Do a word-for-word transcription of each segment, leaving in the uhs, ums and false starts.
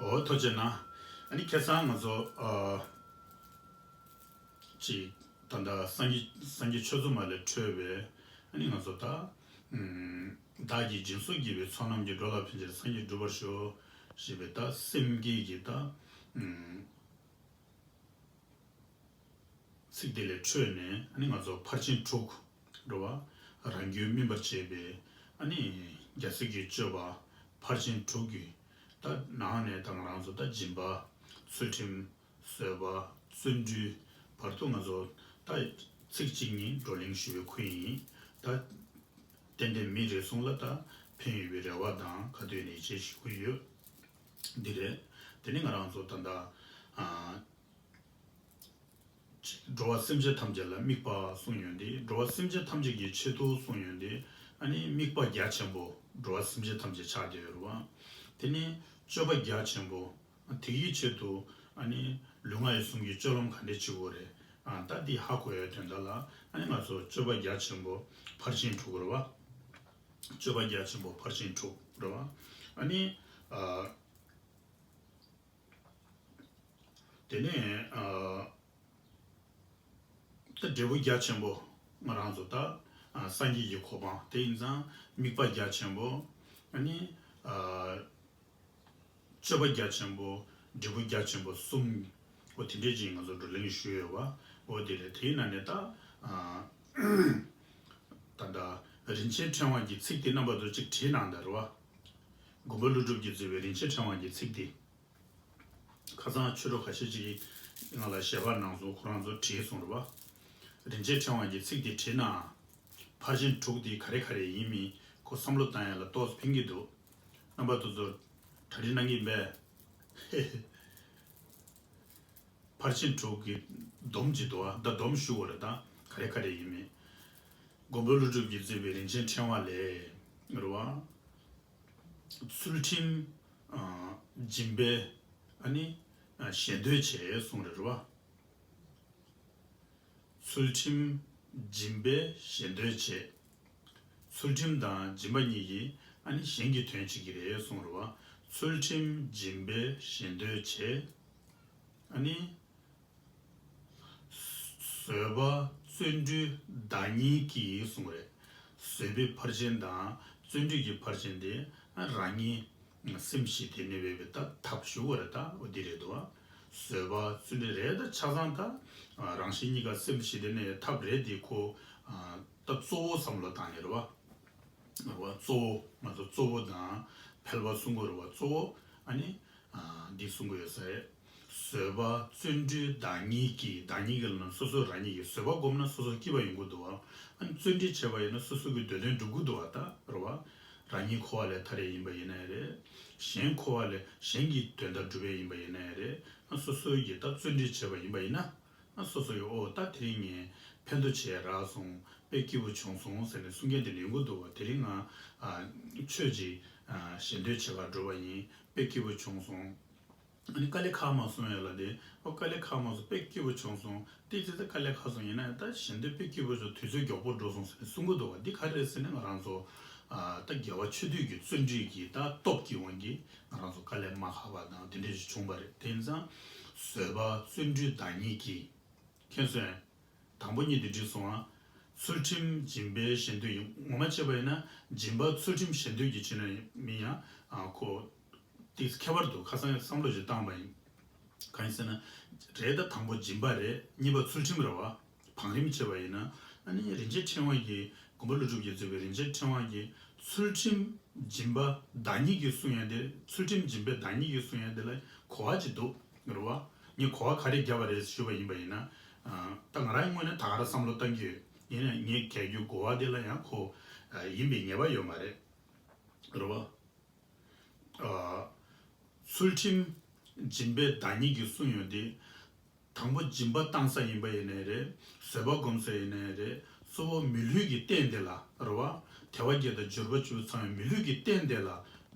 འོ་ཐུགས་རྗེ་གནང་། ཨ་ནི་ཁ་སང་ང་ཚོ་ཨ་ཅིག་ད་ལྟ་སངས་རྒྱས་སངས་རྒྱས་ཆོས་ཚོགས་མ་ལས་འཕྲོས་པའི་ཨ་ནི་ང་ཚོ་ད་ཨུམ་བདག་གིས་སྦྱིན་སོགས་བགྱིས་པའི་ཚོགས་རྣམས་ཀྱིས། འགྲོ་ལ་ཕན་ཕྱིར་སངས་རྒྱས་འགྲུབ་པར་ཤོག་ཞེས་པའི་ད་སེམས་བསྐྱེད་ཀྱི་ད་ཨུམ་ཚིག་དེ་ལས་འཕྲོས་ནས་ཨ་ནི་ང་ཚོ་ཕར་ཕྱིན་དྲུག་རེད་བ། རང་རྒྱུད་སྨིན་པར་བྱེད་པའི་ཨ་ནི་རྒྱལ་སྲས་ཀྱི་སྤྱོད་པ་ཕར་ཕྱིན་དྲུག་གི་ད་ནང་ནས་ད་ང་རང་ཚོ་ད་སྦྱིན་པ། ཚུལ་ཁྲིམས། བཟོད་པ། བརྩོན་འགྲུས། བར་དུ་ང་ཚོ་ད་ཚིག་གཅིག་གཉིས་བགྲོ་གླེང་ཞུ་བའི་ཁུལ་ཡིན། ད་ཏན་ཏན་མི་རེ་ཟུང་ལ་ད་ཕན་ཡོད་པའི་རེ་བ་དང་ག་དུས་ནས་ཡིད་ཆེས་ཞུ་གི་ཡོད། འདི་རེད། དེ་ནི་ང་རང་ཚོ་ད་ལྟ་ཨ། འགྲོ་བ་སེམས་ཅན་ཐམས་ཅད་ལ་དམིགས་པ་གསུངས་ཡོད་དེ། འགྲོ་བ་སེམས་ཅན་ཐམས་ཅད་ཀྱི་ཆེད་དུ་གསུངས་ཡོད་དེ། ཨ་ནི་དམིགས་པ་རྒྱ་ཆེན་པོ་འགྲོ་བ་སེམས་ཅན་ཐམས་ཅད་ཆགས་བསྡད་ཡོད་རེད་བ། དེ་ནི་སྤྱོད་པ་རྒྱ་ཆེན་པོ། དེ་གི་ཆེད་དུ་ཨ་ནི་ལུས་ངག་ཡིད་གསུམ་གྱི་སྤྱོད་ལམ་ག་འདྲས་བྱེད་དགོས་རེད། ཨ་ད་འདི་ཧ་གོ་ཡའི་དོན་དག་ལ་ཨ་ནི་ང་ཚོ་སྤྱོད་པ་རྒྱ་ཆེན་པོ་ཕར་ཕྱིན་དྲུག་རེད་བ། སྤྱོད་པ་རྒྱ་ཆེན་པོ་ཕར་ཕྱིན་དྲུག་རེད་བ། ཨ་ནི་ཨ། དེ་ནས་ཨ། ད་འབྲས་བུ་རྒྱ་ཆེན་པོ་ང་རང་ཚོ་ད་ཨ་སངས་རྒྱས་ཀྱི་གོ་འཕང་དེ་ཡིན་ཙང་དམིགས་པ་རྒྱ་ཆེན་པོ། ཨ་ནི་ཨ་སྤྱོད་པ་རྒྱ་ཆེན་པོ། འབྲས་བུ་རྒྱ་ཆེན་པོ་གསུམ། འོ་དེ་འདྲས་ཅིག་ང་ཚོ་བགྲོ་གླེང་ཞུས་ཡོད་པ། འོ་དེ་རེད། དེའི་ནང་ནས་ད་ཨ་ད་ལྟ་རིན་ཆེན་ཕྲེང་བ་གི་ཚིག་དེ་རྣམ་པ་ཚོ་ཅིག་བྲིས་གནང་དང་རེད་བ། མགོན་པོ་ཀླུ་སྒྲུབ་ཀྱིས་མཛད་པའི་རིན་ཆེན་ཕྲེང་བ་གི་ཚིག་དེ། ཁ་སང་ཆོས་གྲོགས་ཁ་ཤས་ཅིག་གིས་ང་ལ་ཞལ་པར་གནང་སོང་། ཁོ་རང་ཚོ་བྲིས་སོང་རེད་བ། རིན་ཆེན་ཕྲེང་བ་གི་ཚིག་དེ་བྲིས་ན། ཕར་ཕྱིན་དྲུག་དེ་ག་རེ་ག་རེ་ཡིན་མིན་ཁོ་བསམ་བློ་བཏང་ཡ་ལ་ཏོག་ཙམ་ཕན་གྱི་འདུག་རྣམ་པ་ཚོ་ཚོ་གྲ་སྒྲིག་གནང་གི་ཡིན་པས། ཕར་ཕྱིན་དྲུག་གི་སྡོམ་གྱི་འདུག་བ། ད་སྡོམ་ཞུ་དགོས་རེད། ད་ག་རེ་ག་རེ་ཡིན་མིན། མགོན་པོ་ཀླུ་སྒྲུབ་ཀྱིས་མཛད་པའི་རིན་ཆེན་ཕྲེང་བ་ལས་རེད་བ། ཚུལ་ཁྲིམས། ཨ་སྦྱིན་པས་ཨ་ནི་ཨ་གཞན་དོན་བྱེད་གསུངས་རེད་རེད་བ། ཚུལ་ཁྲིམས་སྦྱིན་པས་གཞན་དོན་བྱེད། ཚུལ་ཁྲིམས་དང་སྦྱིན་པ་གཉིས་ཀྱིས་ཨ་ནི་གཞན་གྱི་དོན་བྱེད་ཀྱི་རེད་གསུངས་རེད་བ། ཚུལ་ཁྲིམས་སྦྱིན་པས་གཞན་དོན་བྱེད། ཨ་ནི། བཟོད་པ་བརྩོན་འགྲུས་བདག་ཉིད་ཀྱིས་གསུངས་རེད། བཟོད་པའི་ཕར་ཕྱིན་དང་བརྩོན་འགྲུས་ཀྱི་ཕར་ཕྱིན་དེ་རང་ཉིད་སེམས་ཞི་བདེ་གནས་པའི་ད་ཐབས་ཞུ་བ་རེད། ད་འོ་འདི་རེད་དོ། བཟོད་པ་བརྩོན་འགྲུས་རེད། ད་ཆ་ཚང་ད་རང་གཞན་གཉིས་ཀ་སེམས་ཞི་བདེ་གནས་པའི་ཐབས་རེད། དེ་ཁོ་ད་གཙོ་བོ་བསམ་བློ་བཏང་ནས་རེད་བ། རེད་བ། གཙོ་བོ་ང་ཚོ་གཙོ་བོ་དང་ཕལ་པ་གསུང་དགོས་རེད་བ། གཙོ་བོ་ཨ་ནི། འདི་གསུང་གི་ཡོད་ས་རེད། བཟོད་པ་བརྩོན་འགྲུས་བདག་ཉིད་ཀྱིས། བདག་ཉིད་ཀྱི་ལབ་ན་སོ་སོ་རང་ཉིད་ཀྱིས། བཟོད་པ་སྒོམ་ན་སོ་སོ་སྐྱིད་པ་ཡོང་གི་འདུག་བ། ཨ་ནི་བརྩོན་འགྲུས་བྱས་པ་ཡིན་ན་སོ་སོ་གི་འདོད་དོན་འགྲུབ་གི་འདུག་བ། ད་རེད་བ། རང་ཉིད་འཁོར་བ་ལས་ཐར་ཡས་ཡིན་པ་ཡིན་ན་ཡང་རེད། གཞན་འཁོར་བ་ལས་གཞན་གྱི་དོན་དག་སྒྲུབ་ཡས་ཡིན་པ་ཡིན་ན་ཡང་རེད། ཨ་སོ་སོ་གིས་ད་བརྩོན་འགྲུས་བྱས་པ་ཡིན་པ་ཡིན་ན། ཨ་སོ་སོ་ཡི་ཨོ་ད་དེ་རིང་ངས་ཕན་ཐོགས་བྱས་རག་སོང་། དཔེ་སྐྱིད་པོ་བྱུང་སོང་ཟེར་ནས་གསུང་མཁན་དེ་འདྲ་ཡོང་གི་འདུག་བ། དེ་རིང་ང་ཨ་ཆོས་ཅིག་ཨ་ཞལ་འདོན་བྱེད་གར་འགྲོ་བ་ཡིན། དཔེ་སྐྱིད་པོ་བྱུང་སོང་། ཨ་ནི་དཀའ་ལས་ཁག་མ་སོང་ཡ་ལ་དེ། ཨོ་དཀའ་ལས་ཁག་མ་སོང་། དཔེ་སྐྱིད་པོ་བྱུང་སོང་། ཏིག་ཙི་ཙི་དཀའ་ལས་ཁག་སོང་། ཡིན་ན་ཡང་ད་ཞལ་འདོན་དཔེ་སྐྱིད་པོ་བྱུང་། དུས་ཚོད་མགྱོགས་པོ་འགྲོ་སོང་ཟེར་ནས་གསུང་གི་འདུག་བ། འདི་ག་རེ་རེད་ཟེར་ན་ང་རང་ཚོ་ཨ་ད་དགེ་བ་ཆོས་སྡུད་ཀྱི་བརྩོན་འགྲུས་ཀྱི་ད་སྟོབས་ཀྱི་དབང་གིས་ང་རང་ཚོ་དཀའ་ལས་མ་ཁག་པ་དང་དེ་འདྲ་ཞིག་བྱུང་བ་རེད། དེ་ཡིན་ཙང་བཟོད་པ་བརྩོན་འགྲུས་བདག་ཉིད་ཀྱིས། མཁྱེན་སོང་ངས། དང་པོ་གཉིས་དེ་འགྲིག་སོང་ང་། ཚུལ་ཁྲིམས་སྦྱིན་པས་གཞན་དོན་ཡིན། ངོ་མ་བྱས་པ་ཡིན་ན་སྦྱིན་པ་ཚུལ་ཁྲིམས་གཞན་དོན་གྱི་ཕྱིར་ན་མིན་ཡང་ཨ་ཁོ་ཏིག་ཁྱད་པར་འདུག་ཁ་སང་བསམ་བློ་ཞིག་བཏང་བ་ཡིན། གང་ཡིན་ཟེར་ན། རེད། ད་དང་པོ་སྦྱིན་པ་རེད། གཉིས་པ་ཚུལ་ཁྲིམས་རེད་བ། བང་རིམ་བྱས་པ་ཡིན་ན་ཨ་ནི་རིན་ཆེན་ཕྲེང་བ་གི་མགོན་པོ་ཀླུ་སྒྲུབ་ཀྱིས་མཛད་པའི་རིན་ཆེན་ཕྲེང་བ་གི་ཚུལ་ཁྲིམས་སྦྱིན་པ་བདག་ཉིད་ཀྱིས་གསུང་ཡ་དེ། ཚུལ་ཁྲིམས་སྦྱིན་པས་བདག་ཉིད་ཀྱིས་གསུང་ཡ་དེ་ལ་གོ་བ་ཅིག་འདུག་རེད་བ། ངས་གོ་བ་ག་རེ་བརྒྱབ་པ་རེད་ཞུས་པ་ཡིན་པ་ཡིན་ན། ད་ང་རང་དངོས་གནས་ད་ག་རང་བསམ་བློ་བཏང་གི་ཡོད། ཡིན་ནའང་ངས་གལ་རྒྱུ་གོ་བ་དེ་ལ་ཡང་ཁོ་ཡིན་པའི་ངེས་པ་ཡོད་མ་རེད། རེད་བ། ཚུལ་ཁྲིམས་སྦྱིན་པས་བདག་ཉིད་ཀྱིས་གསུངས་ཡོད་དེ། དང་པོ་སྦྱིན་པ་བཏང་ས་ཡིན་པ་ཡིན་ནའི་རེད། བཟོད་པ་སྒོམ་ས་ཡིན་ནའི་རེད། གཙོ་བོ་མི་ལུས་ཀྱི་རྟེན་དེ་ལ་རེད་བ། དལ་བ་བརྒྱད་དང་འབྱོར་པ་བཅུ་ཚང་བའི་མི་ལུས་ཀྱི་རྟེན་དེ་ལ་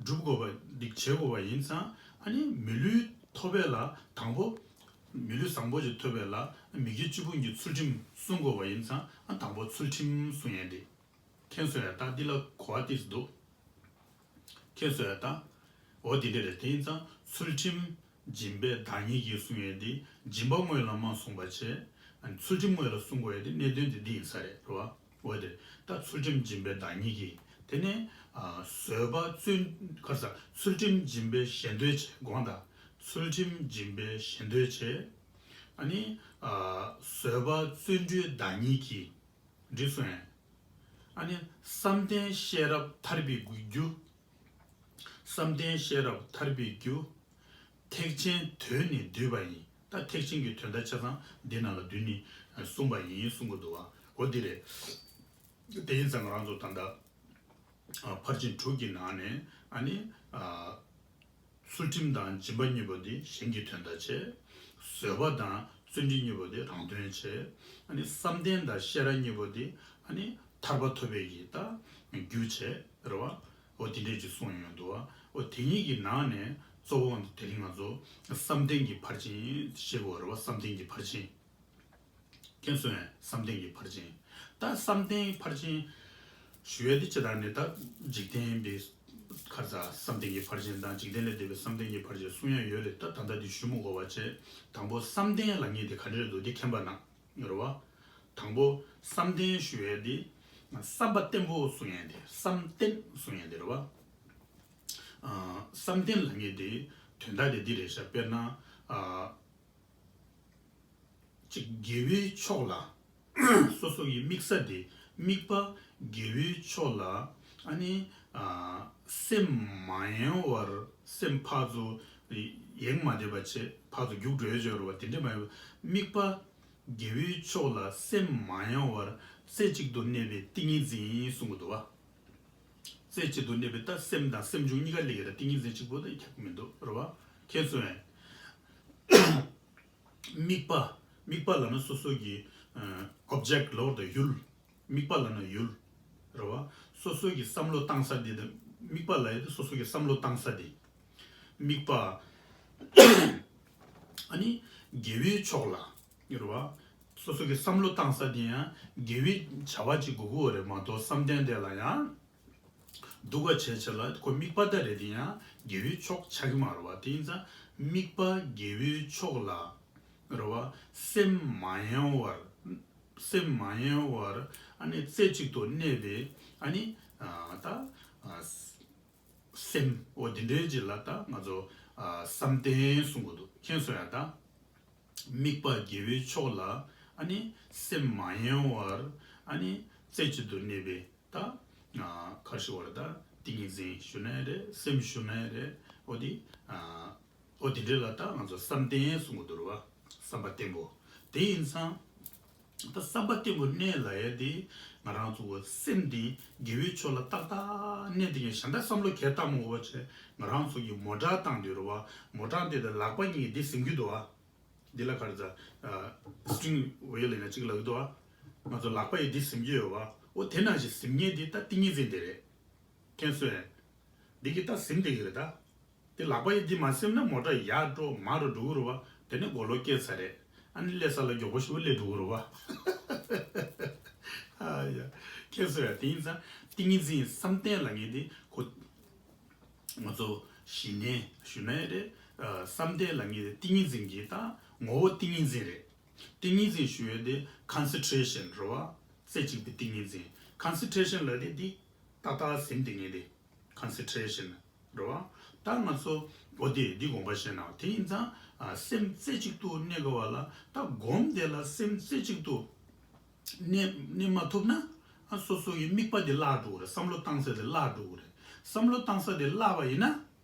སྒྲུབ་དགོས་པ་འདི་བྱེད་དགོས་པ་ཡིན་ཙང་ཨ་ནི་མི་ལུས་ཐོབ་པ་ལ་དང་པོ། མི་ལུས་བཟང་པོ་ཞིག་ཐོབ་པ་ལ་མི་དགེ་བཅུ་སྤོང་གི་ཚུལ་ཁྲིམས་བསྲུང་དགོས་པ་ཡིན་ཙང་ཨ་དང་པོ་ཚུལ་ཁྲིམས་བསྲུང་ཡས་དེ། མཁྱེན་སོང་ཡ། ད་འདི་ལ་གོ་བ་ཏིག་ཙམ་འདུག་མཁྱེན་སོང་ཡ། ད་ འོ་དེ་འདྲ་རེད། དེ་ཡིན་ཙང་ཚུལ་ཁྲིམས་སྦྱིན་པའི་བདག་ཉིད་ཀྱིས་གསུང་ཡས་དེ་སྦྱིན་པ་དངོས་ལ་མ་གསུངས་པ་བྱས། ཚུལ་ཁྲིམས་དངོས་ལ་གསུང་དགོས་ཡས་དེ་གནད་དོན་དེ་འདི་ཡིན་ས་རེད། རེད་བ། འོ་དེ་ད་ཚུལ་ཁྲིམས་སྦྱིན་པའི་བདག་ཉིད་ཀྱིས། དེ་ནས་ཨ་བཟོད་པ་བརྩོན། ག་རེ་ཟ། ཚུལ་ཁྲིམས་སྦྱིན་པའི་ཞེ་འདོད་བྱས། དགོངས་དག། ཚུལ་ཁྲིམས་སྦྱིན་པའི་ཞེ་འདོད་བྱས། ཨ་ནི་ཨ་བཟོད་པ་བརྩོན་འགྲུས་བདག་ཉིད་ཀྱིས། འགྲིག་སོང་ངས། ཨ་ནི་བསམ་གཏན་ཤེས་རབ་ཐར་པའི་རྒྱུ། བསམ་གཏན་ཤེས་རབ་ཐར་པའི་རྒྱུ། ཐེག་ཆེན་དོན་ནི་བསྡུས་པ་ཡིན། ད་ཐེག་ཆེན་གྱི་དོན་དག་ཆ་ཚང་འདི་ནང་ལ་བསྡུས་ནས་གསུངས་པ་ཡིན་གསུང་གི་འདུག་བ། འོ་འདི་རེད། དེ་ཡིན་ཙང་ང་རང་ཚོ་ད་ལྟ་ཨ་ཕར་ཕྱིན་དྲུག་གི་ནང་ནས་ཨ་ནི་ཨ་ཚུལ་ཁྲིམས་དང་སྦྱིན་པ་གཉིས་པོ་འདི་གཞན་གྱི་དོན་དག་བྱས། བཟོད་པ་དང་བརྩོན་འགྲུས་གཉིས་པོ་འདི་རང་དོན་བྱས། ཨ་ནི་བསམ་གཏན་དང་ཤེས་རབ་གཉིས་པོ་འདི་ཨ་ནི་ཐར་པ་ཐོབ་པའི་གི་ད་རྒྱུ་བྱས། རེད་བ། འོ་དེ་འདྲས་ཀྱི་གསུངས་ཡོང་འདུག་བ། འོ་དེ་གཉིས་ཀྱི་ནང་ནས་གཙོ་བོ་དེ་རིང་ང་ཚོ་བསམ་གཏན་གྱི་ཕར་ཕྱིན་ཞེས་པ་རེད་བ། བསམ་གཏན་གྱི་ཕར་ཕྱིན། མཁྱེན་སོང་ངས། བསམ་གཏན་གྱི་ཕར་ཕྱིན། ད་བསམ་གཏན་ཕར་ཕྱིན་ཞུ་ཡས་དེ་ཅི་ལྟར་ནས་ད་འཇིག་རྟེན་པའི་ཁར་ས་བསམ་གཏན་གྱི་ཕར་ཕྱིན་དང་འཇིག་རྟེན་ལས་འདས་པའི་བསམ་གཏན་གྱི་ཕར་ཕྱིན་གསུང་ཡ་ཡོད་རེད། ད་ད་ལྟ་འདི་ཞུ་མི་དགོས་པ་བྱས། དང་པོ་བསམ་གཏན་ལབ་མཁན་དེ་ག་འདྲ་རེད་འདུག་དེ་མཁྱེན་པ་གནང་རེད་བ། དང་པོ་བསམ་གཏན་ཞུ་ཡས་དེ་བསམ་པ་བརྟན་པོ་གསུང་ཡས་དེ། བསམ་གཏན་གསུང་ཡས་དེ་རེད་བ། བསམ་གཏན་ལབ་མཁན་དེ་དོན་དག་དེ་འདི་རེད་ཤག་དཔེར་ན། ཅིག་དགེ་བའི་ཕྱོགས་ལ། སོ་སོ་ཡི་དམིགས་ས་དེ། དམིགས་པ་དགེ་བའི་ཕྱོགས་ལ། ཨ་ནི་ཨ་སེམས་མ་ཡེངས་པར། སེམས་ཕར་ཚུར་ཡེངས་མ་བསྡད་པ་བྱས། ཕར་ཚུར་རྒྱུག་འགྲོ་ཡ་ཅིག་ཡོད་རེད་བ། དེ་འདྲ་མ་ཡིན་པར་དམིགས་པ་དགེ་བའི་ཕྱོགས་ལ་སེམས་མ་ཡེངས་པར་རྩེ་གཅིག་ཏུ་གནས་པའི་ཏིང་ངེ་འཛིན་གསུང་གི་འདུག་བ། རྩེ་གཅིག་ཏུ་གནས་པའི་ད་སེམས་དང་སེམས་བྱུང་གཉིས་ཀ་སླེབས་ཀྱི་རེད། ཏིང་ངེ་འཛིན་གཅིག་པོ་དེ་ཁྱབ་ཀྱི་མི་འདུག་རེད་བ། མཁྱེན་སོང་ངས། དམིགས་པ། དམིགས་པ་ལབ་ན་སོ་སོ་གི་ཨོབ་ཇེག་ལབ་དགོས་རེད་ད། ཡུལ། དམིགས་པ་ལབ་ན་ཡུལ་རེད་བ། སོ་སོ་གི་བསམ་བློ་བཏང་ས་དེ་དང་། དམིགས་པ་ལབ་ཡ་དེ་སོ་སོ་གི་བསམ་བློ་བཏང་ས་དེ། དམིགས་པ། ཨ་ནི་དགེ་བའི་ཕྱོགས་ལ་རེད་བ། སོ་སོ་གི་བསམ་བློ་བཏང་ས་དེ་ཡང་དགེ་བའི་བྱ་བ་ཅིག་དགོས་ཀྱི་ཡོད་རེད་མ་གཏོགས། བསམ་གཏན་དེ་ལ་ཡང་འདུག་ག་བྱས་བྱས་ལ་ཁོ་དམིགས་པ་ད་རེད། དེ་ཡང་དགེ་བའི་ཕྱོགས་ཆགས་ཀྱི་མ་རེད་བ། དེ་ཡིན་ཙང་དམིགས་པ་དགེ་བའི་ཕྱོགས་ལ་རེད་བ། སེམས་མ་ཡེངས་པར། སེམས་མ་ཡེངས་པར་ཨ་ནི་རྩེ་གཅིག་ཏུ་གནས་པའི་ཨ་ནི་ཨ་ད་ཨ་སེམས། འོ་དེ་འདྲའི་ཅིག་ལ་ད་ང་ཚོ་ཨ་བསམ་གཏན་གསུང་གི་འདུག་མཁྱེན་སོང་ཡ་ད། དམིགས་པ་དགེ་བའི་ཕྱོགས་ལ་ཨ་ནི་སེམས་མ་ཡེངས་པར་ཨ་ནི་རྩེ་གཅིག་ཏུ་གནས་པའི་ད་ཨ་ག་རེ་ཞུ་དགོས་རེད། ད་ཏིང་ངེ་འཛིན་ཞུ་ན་ཡང་རེད། སེམས་ཞུ་ན་ཡང་རེད། འོ་དེ་ཨ་འོ་དེ་འདྲ་ལ་ད་ང་ཚོ་བསམ་གཏན་གསུང་གི་འདུག་རེད་བ། བསམ་པ་བརྟན་པོ། དེ་ཡིན་ཙང་ད་བསམ་པ་བརྟན་པོ་གནས་ལབ་ཡ་དེ་ང་རང་ཚོ་གི་སེམས་དེ་དགེ་བའི་ཕྱོགས་ལ་ཏག་ཏག་གནས་དེ་ངས་གཞན་དག་བསམ་བློ་གས་བཏང་མ་དགོས་པ་བྱས། ང་རང་ཚོ་གི་མོ་ཊ་བཏང་དུས་རེད་བ། མོ་ཊ་དེ་དང་ལག་པ་གཉིས་འདི་ཟིན་གྱི་འདུག་བ། འདི་ལ་ག་རེ་ཟ། ཨ་སི་ཊི་རིང་ཝི་ལ་ཡིན་ན་གཅིག་ལབ་ཀྱི་འདུག་བ། ང་ཚོ་ལག་པ་ཡིས་འདི་ཟིན་གྱི་ཡོད་བ། འོ་དེ་ནང་བཞིན་ཟིན་མཁན་འདི་ད་ཏིང་ངེ་འཛིན་དེ་རེད། མཁྱེན་སོང་ངས། འདི་གིས་ད་ཟིན་བསྡད་ཀྱི་རེད་ད། དེ་ལག་པ་ཡིས་འདི་མ་ཟིན་ན་མོ་ཊ་ཡར་འགྲོ་མར་འགྲོ་འགྲོ་གི་རེད་བ། དེ་ནས་གོ་ལོག་སྐྱེས་ཚར་རེད། ཨ་ནི་སླེབས་ས་ལ་མགྱོགས་པོ་ཞེ་པོ་སླེབས་འགྲོ་གི་རེད་བ། ཨ་ཡ། མཁྱེན་སོང་ངས། དེ་ཡིན་ཙང་ཏིང་ངེ་འཛིན་བསམ་གཏན་ལབ་མཁན་དེ་ཁོ། ང་ཚོ་གཞི་ནས་ཞུ་ན་ཡང་རེད། ཨ་བསམ་གཏན་ལབ་མཁན་དེ་ཏིང་ངེ་འཛིན་གྱི་ད་ངོ་བོ་ཏིང་ངེ་འཛིན་རེད། ཏིང་ངེ་འཛིན་ཞུ་ཡས་དེ་ཀོན་སེན་ཊི་རེ་ཤན་རེད་བ། རྩེ་གཅིག་པའི་ཏིང་ངེ་འཛིན། ཀོན་སེན་ཊི་རེ་ཤན་ལབ་དེ་འདི་ཏག་ཏག་ཟིན་བསྡད་མཁན་དེ་ཀོན་སེན་ཊི་རེ་ཤན་རེད་བ། ད་ང་ཚོ་འོ་དེ་འདི་དགོངས་པ་བཞེས་གནང་། དེ་ཡིན་ཙང་ཨ་སེམས་རྩེ་གཅིག་ཏུ་གནས་དགོས་པ་ལ། ད་སྒོམ་དེ་ལ་སེམས་རྩེ་གཅིག་ཏུ་གནས་གནས་མ་ཐུབ་ན། ཨ་སོ་སོ་ཡི་དམིགས་པ་དེ་བརླག་འགྲོ་གི་རེད། བསམ་བློ་བཏང་ས་དེ་བརླག་འགྲོ་གི་རེད། བསམ་བློ་བཏང་ས་དེ་བརླག་པ་ཡིན་ན།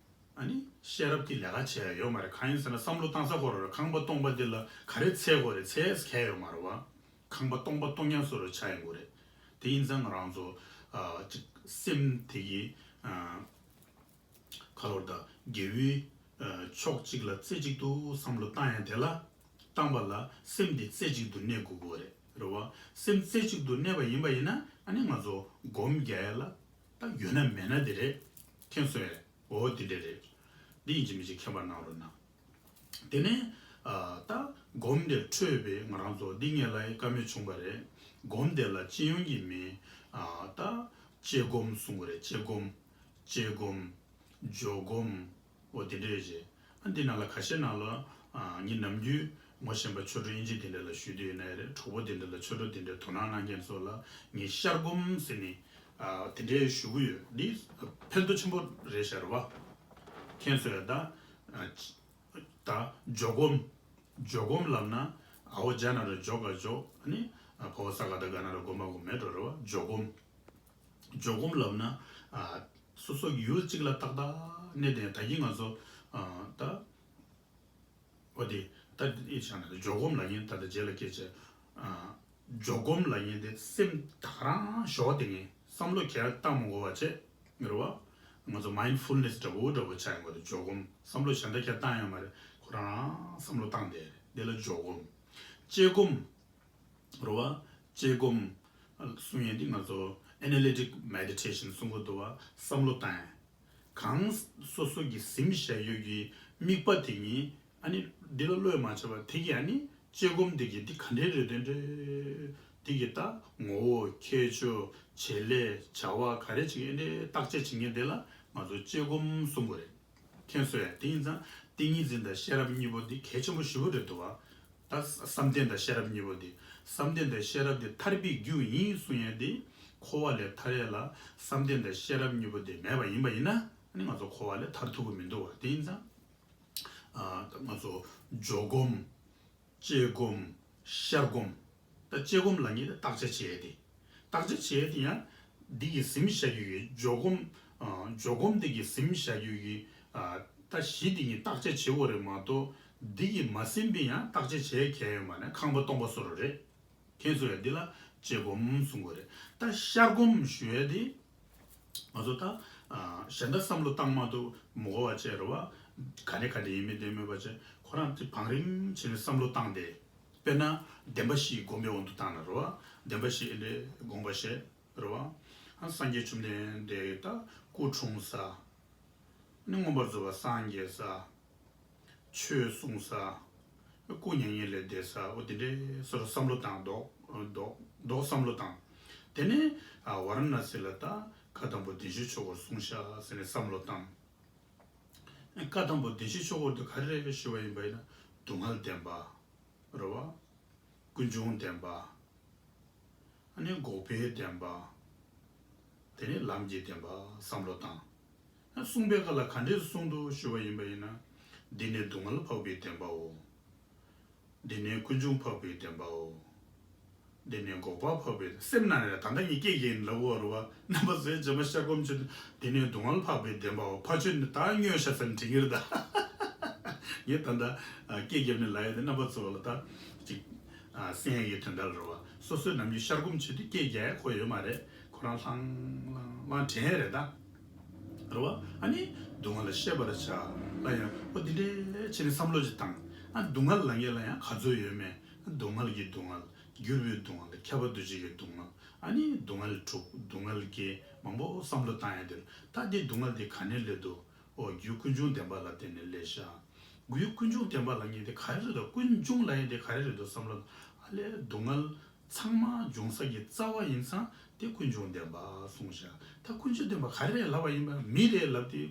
ཨ་ནི་ཤེས་རབ་ཀྱི་ལས་ཀ་བྱེད་ཡ་ཡོད་མ་རེད། གང་ཡིན་ཟེར་ན་བསམ་བློ་བཏང་ས་ཁོ་རང་རེད། ཁང་པ་སྟོང་པ་དེ་ལ་ག་རེ་འཚོལ་དགོས་རེད། འཚོལ་ས་གང་ཡང་ཡོད་མ་རེད་བ། ཁང་པ་སྟོང་པ་སྟོང་ཉག་བཟོ་འདྲ་ཆགས་ཡོང་གི་རེད། དེ་ཡིན་ཙང་ང་རང་ཚོ་ཨ་ཅིག་སེམས་དེ་གི་ཨ་ག་རེ་ལབ་དགོས་རེད། ད་དགེ་བའི་ཨ་ཕྱོགས་གཅིག་ལ་རྩེ་གཅིག་ཏུ་བསམ་བློ་བཏང་ཡ་དེ་ལ་བཏང་པ་ལ་སེམས་དེ་རྩེ་གཅིག་ཏུ་གནས་དགོས་ཀྱི་རེད། རེད་བ། སེམས་རྩེ་གཅིག་ཏུ་གནས་པ་ཡིན་པ་ཡིན་ན་ཨ་ནི་ང་ཚོ་སྒོམ་རྒྱག་ཡ་ལ་ད་ཡོད་ན་མེད་ན་དེ་རེད། མཁྱེན་སོང་ངས། འོ་དེ་འདྲ་རེད། འདི་ཡིན་གཅིག་མིན་གཅིག་མཁྱེན་པ་གནང་རོགས་གནང་། དེ་ནས་ཨ་ད་སྒོམ་དེ་འཕྲོས་པའི་ང་རང་ཚོ་འདི་ངས་ལབ་ཡ་བཀའ་མོལ་བྱུང་བ་རེད། སྒོམ་དེ་ལ་སྤྱི་ཡོངས་ཀྱི་མིང་ཨ་ད་དཔྱད་སྒོམ་གསུང་གི་རེད། དཔྱད་སྒོམ། དཔྱད་སྒོམ། འཇོག་སྒོམ། འོ་དེ་འདྲ་ཡོད་ཅེས། ཨ་འདི་ནང་ལ་ཁ་ཤས་ནང་ལ་ཨ་ངས་ནམ་རྒྱུན་ངོ་ཤེས་པ་ཆོས་གྲོགས་དབྱིན་ཇི་དེ་འདྲ་ལ་ཞུས་དུས་ཡིན་ན་རེད། གྲོགས་པོ་དེ་འདྲ་ལ་ཆོས་གྲོགས་དེ་འདྲ་དོ་སྣང་གནང་མཁན་ཚོ་ལ་ངས་ཤར་སྒོམ་ཟེར་ནས་ཨ་དེ་འདྲའི་ཞུ་གི་ཡོད། འདི་ཕན་ཐོགས་ཆེན་པོ་རེད་ཤག་རེད་བ། མཁྱེན་སོང་ཡ། ད་ཨ་ད་འཇོག་སྒོམ། འཇོག་སྒོམ་ལབ་ན་ཨ་བོ་ཇ་ན་རོ་འཇོ་ག་འཇོག་ཨ་ནི་ཨ་བ་བོ་ས་ག་བཏགས་སྒ་ན་རོ་སྒོ་མ་སྒོམ་མེད་འགྲོ་རེད་བ། འཇོག་སྒོམ། འཇོག་སྒོམ་ལབ་ན་ཨ་སོ་སོ་ཡུལ་གཅིག་ལ་ཏག་ཏག་གནས་བསྡད། ད་གིན་ང་ཚོ་ཨ་ད་འོ་དེ་ད་ཨེ་བྱས་ན་འཇོག་སྒོམ་ལབ་མཁན། ད་ལྟ་རྗེས་ལ་སྐད་ཆ་ཨ་འཇོག་སྒོམ་ལབ་མཁན་དེ་སེམས་ད་ག་རང་ཞོག་དེ་ངས་བསམ་བློ་ག་གེ་བཏང་མི་དགོས་པ་བྱས། རེད་བ། ང་ཚོ་མའིན་ཌ་ཕུལ་ནེ་སི་འདྲ་པོ་འདྲ་པོ་ཆགས་ཡོང་གི་འདུག་འཇོག་སྒོམ། བསམ་བློ་གཞན་དག་ཁྱེར་བཏང་ཡོད་མ་རེད། ཁོ་རང་རང་བསམ་བློ་བཏང་བསྡད་རེད། དེ་ལ་འཇོག་སྒོམ། དཔྱད་སྒོམ། རེད་བ། དཔྱད་སྒོམ་གསུང་ཡས་འདི་ང་ཚོ་ཨེ་ན་ལི་ཊིག་མེ་ཌི་ཊེ་ཤན་གསུང་གི་འདུག་བ། བསམ་བློ་བཏང་ཡས། གང་སོ་སོ་གི་ཟིན་བཞག་ཡོད་ཀྱི་དམིགས་པ་དེ་ཉིད་ཨ་ནི་འདི་ལ་བློས་མ་བྱས་པ་དེ་གི་ཨ་ནི་དཔྱད་སྒོམ་དེ་གི་འདི་ག་འདྲའི་རེད། དེ་འདྲའི་དེ་གི་ད་ངོ་བོ་ཁྱད་ཆོས་བྱེད་ལས་བྱ་བ་ག་རེ་བྱེད་ཀྱི་ཨེ་འདྲའི་བརྟག་དཔྱད་བྱེད་མཁན་དེ་ལ་ང་ཚོ་དཔྱད་སྒོམ་གསུང་གི་རེད། མཁྱེན་སོང་ཡ། དེ་ཡིན་ཙང་ཏིང་ངེ་འཛིན་དང་ཤེས་རབ་གཉིས་པོ་འདི་གལ་ཆེན་པོ་ཞེ་པོ་རེད་འདུག་བ། ད་བསམ་གཏན་དང་ཤེས་རབ་གཉིས་པོ་འདི། བསམ་གཏན་དང་ཤེས་རབ་འདི་ཐར་པའི་རྒྱུ་ཡིན་གསུང་ཡས་འདི། འཁོར་བ་ལས་ཐར་ཡས་ལ་བསམ་གཏན་དང་ཤེས་རབ་གཉིས་པོ་འདི་མེད་པ་ཡིན་པ་ཡིན་ན་ཨ་ནི་ང་ཚོ་འཁོར་བ་ལས་ཐར་ཐུབ་ཀྱི་མི་འདུག་བ། དེ་ཡིན་ཙང་ཨ་ང་ཚོ་འཇོག་སྒོམ། དཔྱད་སྒོམ། ཤར་སྒོམ། ད་དཔྱད་སྒོམ་ལབ་མཁན་དེ་བརྟག་དཔྱད་བྱེད་ཡས་དེ། བརྟག་དཔྱད་བྱེད་ཡས་དེ་ཡང་འདི་གི་ཟིན་བཞག་ཡོད་ཀྱི་འཇོག་སྒོམ། ཨ་འཇོག་སྒོམ་འདི་གི་ཟིན་བཞག་ཡོད་ཀྱི་ཨ་ད་གཞི་འདི་གི་བརྟག་དཔྱད་བྱེད་དགོས་རེད་མ་གཏོགས། འདི་གི་མ་ཟིན་པའི་ཡང་བརྟག་དཔྱད་བྱེད་ཡས་གལ་ཡོད་མ་རེད། ཁང་པ་སྟོང་པ་བཟོ་འདྲ་རེད། མཁྱེན་སོང་ཡ། འདི་ལ་དཔྱད་སྒོམ་གསུང་གི་རེད། ད་ཤར་སྒོམ་ཞུ་ཡས་དེ། ང་ཚོ་ད་ཨ་གཞན་དག་བསམ་བློ་བཏང་མ་ཐུབ་མི་དགོས་པ་བྱས་རེད་བ། ག་འདྲ་ག་འདྲ་ཡིན་མིན་དེ་མེད་པ་བྱས། ཁོ་རང་དེ་བང་རིམ་བྱས་ནས་བསམ་བློ་བཏང་སྟེ། དཔེར་ན་བདེན་པ་བཞི་སྒོམ་པའི་དབང་དུ་བཏང་ན་རེད་བ། བདེན་པ་བཞི་ཨེ་འདྲའི་སྒོམ་པ་བྱས་རེད་བ། ཨ་སངས་རྒྱས་བཅོམ་ལྡན་འདས་ད་སྐུ་འཁྲུངས་ས། ནི་མངོན་པར་རྫོགས་པར་སངས་རྒྱས་ས། ཆོས་གསུངས་ས། སྐུ་མྱ་ངན་ལས་འདས་ས། འོ་དེ་འདྲའི་བཟོ་འདྲ་བསམ་བློ་བཏང་། མདོག་མདོག་མདོག་བསམ་བློ་བཏང་། དེ་ནས་ཨ་ཝཱ་ར་ཎ་སི་ལ་ད་བཀའ་དང་པོ་བདེན་བཞིའི་ཆོས་འཁོར་གསུངས་ཤག་ཟེར་ནས་བསམ་བློ་བཏང་། བཀའ་དང་པོ་བདེན་བཞིའི་ཆོས་འཁོར་དུ་ག་རེ་རེད་ཞུ་བ་ཡིན་པ་ཡིན་ན། སྡུག་བསྔལ་བདེན་པ། རེད་བ། ཀུན་འབྱུང་བདེན་པ། ཨ་ནི་འགོག་པའི་བདེན་པ། དེ་ནས་ལམ་གྱི་བདེན་པ་བསམ་བློ་བཏང་། ཨ་གསུངས་པའི་སྐབས་ལ་ག་འདྲས་གསུངས་འདུག་ཞུ་བ་ཡིན་པ་ཡིན་ན། འདི་ནི་སྡུག་བསྔལ་འཕགས་པའི་བདེན་པའོ། འདི་ནི་ཀུན་འབྱུང་འཕགས་པའི་བདེན་པའོ། འདི་ནི་འགོག་པ་འཕགས་པའི། སེམས་ནང་ནས་ད་ལྟ་ངས་སྐད་རྒྱག་ཡིན་ལབ་དགོས་རེད་བ། རྣམ་པ་ཚོས་རྗེས་མ་ཤར་སྒོམ་བྱེད་དུས་འདི་ནི་སྡུག་བསྔལ་འཕགས་པའི་བདེན་པའོ། ཕར་ཕྱོགས་ནས་ད་སྨྱོ་ཤག་ཟེར་དྲན་གྱི་རེད་ད། ངས་ད་ལྟ་ཨ་སྐད་རྒྱབ་ནས་ལབ་ཡ་དེ་རྣམ་པ་ཚོ་ལ་ད་ཅིག་ཨ་གསན་ཡ་གི་དོན་དག་ལ་རེད་བ། སོ་སོའི་ནམ་རྒྱུན་ཤར་སྒོམ་བྱེད་དུས་སྐད་རྒྱག་ཡ་ཁོ་ཡོད་མ་རེད། ཁོ་རང་ལྷང་ལྷང་ལྷང་དྲན་ཡ་རེད་ད། རེད་བ། ཨ་ནི་སྡུག་བསྔལ་ལ་ཤེས་པར་བྱ་ལ་ཡང་འོ་འདི་འདྲའི་བྱས་ནས་བསམ་བློ་ཅིག་བཏང་། ཨ་སྡུག་བསྔལ་ལབ་མཁན་ལ་ཡང་ག་ཚོད་ཡོད་མེད། སྡུག་བསྔལ་གྱི་སྡུག་བསྔལ། འགྱུར་བའི་སྡུག་བསྔལ། ཁྱབ་པ་འདུ་བྱེད་ཀྱི་སྡུག་བསྔལ། ཨ་ནི་སྡུག་བསྔལ་དྲུག་སྡུག་བསྔལ་བརྒྱད། མང་པོ་བསམ་བློ་བཏང་ཡ་དེ་རེད། ད་འདི་སྡུག་བསྔལ་འདི་ག་ནས་སླེབས་འདུག་འོ་རྒྱུ་ཀུན་འབྱུང་བདེན་པ་ལ་བརྟེན་ནས་སླེབས་ཤག་རྒྱུ་ཀུན་འབྱུང་བདེན་པ་ལབ་མཁན་དེ་ག་རེ་རེད་འདུག་ཀུན་འབྱུང་ལབ་མཁན་དེ་ག་རེ་རེད་འདུག་བསམ་བློ། ཨ་ལས་སྡུག་བསྔལ་ཚང་མ་འབྱུང་ས་ཀྱི་རྩ་བ་ཡིན་ཙང་དེ་ཀུན་འབྱུང་བདེན་པ་གསུངས་ཤག་ད་ཀུན་འབྱུང་བདེན་པ་ག་རེ་རེད་ལབ་པ་ཡིན་པ། མི་རེད་ལབ་དེ།